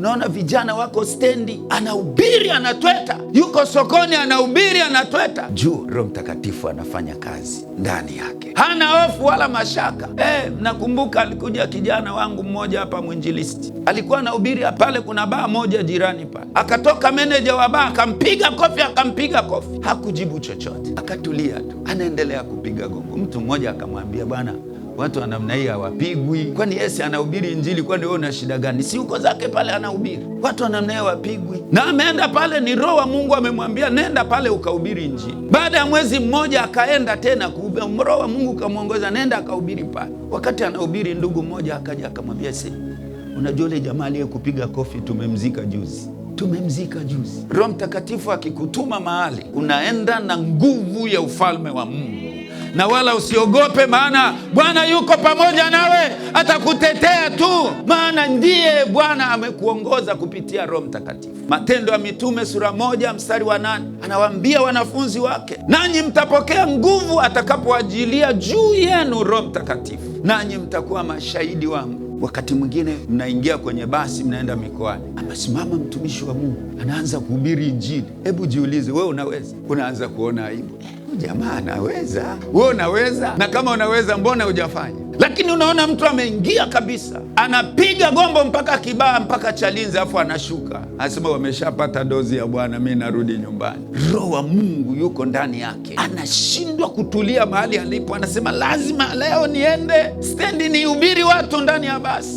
Unaona vijana wako stendi, anahubiri anatweta, yuko sokoni anahubiri anatweta. Juu Roho Mtakatifu anafanya kazi ndani yake, hana hofu wala mashaka. Mnakumbuka alikuja kijana wangu mmoja hapa mwinjilisti, alikuwa anahubiri pale, kuna baa moja jirani pale, akatoka meneja wa baa akampiga kofi, akampiga kofi, hakujibu chochote, akatulia tu, anaendelea kupiga gongo. Mtu mmoja akamwambia, bwana, watu wa namna hii hawapigwi. Kwani Yesu anahubiri Injili, kwani wewe una shida gani? Si uko zake pale anahubiri, watu wa namna hii hawapigwi. Na ameenda pale, ni Roho wa Mungu amemwambia nenda pale ukahubiri Injili. Baada ya mwezi mmoja akaenda tena kuhubiri, Roho wa Mungu kamwongoza, nenda akahubiri pale. Wakati anahubiri, ndugu mmoja akaja akamwambia, si unajua yule jamaa aliyekupiga kofi tumemzika juzi tumemzika juzi. Roho Mtakatifu akikutuma mahali, unaenda na nguvu ya ufalme wa Mungu, na wala usiogope, maana Bwana yuko pamoja nawe, atakutetea tu, maana ndiye Bwana amekuongoza kupitia Roho Mtakatifu. Matendo ya Mitume sura 1 mstari wa 8 anawaambia wanafunzi wake, nanyi mtapokea nguvu atakapoajilia juu yenu Roho Mtakatifu, nanyi mtakuwa mashahidi wangu. Wakati mwingine mnaingia kwenye basi, mnaenda mikoani, amesimama mtumishi wa Mungu anaanza kuhubiri Injili. Hebu jiulize, wewe unaweza? Unaanza kuona aibu, jamaa anaweza, wewe unaweza? Na kama unaweza, mbona hujafanya? Lakini unaona mtu ameingia kabisa, anapiga gombo mpaka Kibaha mpaka Chalinze, afu anashuka anasema, wameshapata dozi ya Bwana, mi narudi nyumbani. Roho wa Mungu yuko ndani yake, anashindwa kutulia mahali alipo, anasema lazima leo niende stendi nihubiri watu ndani ya basi.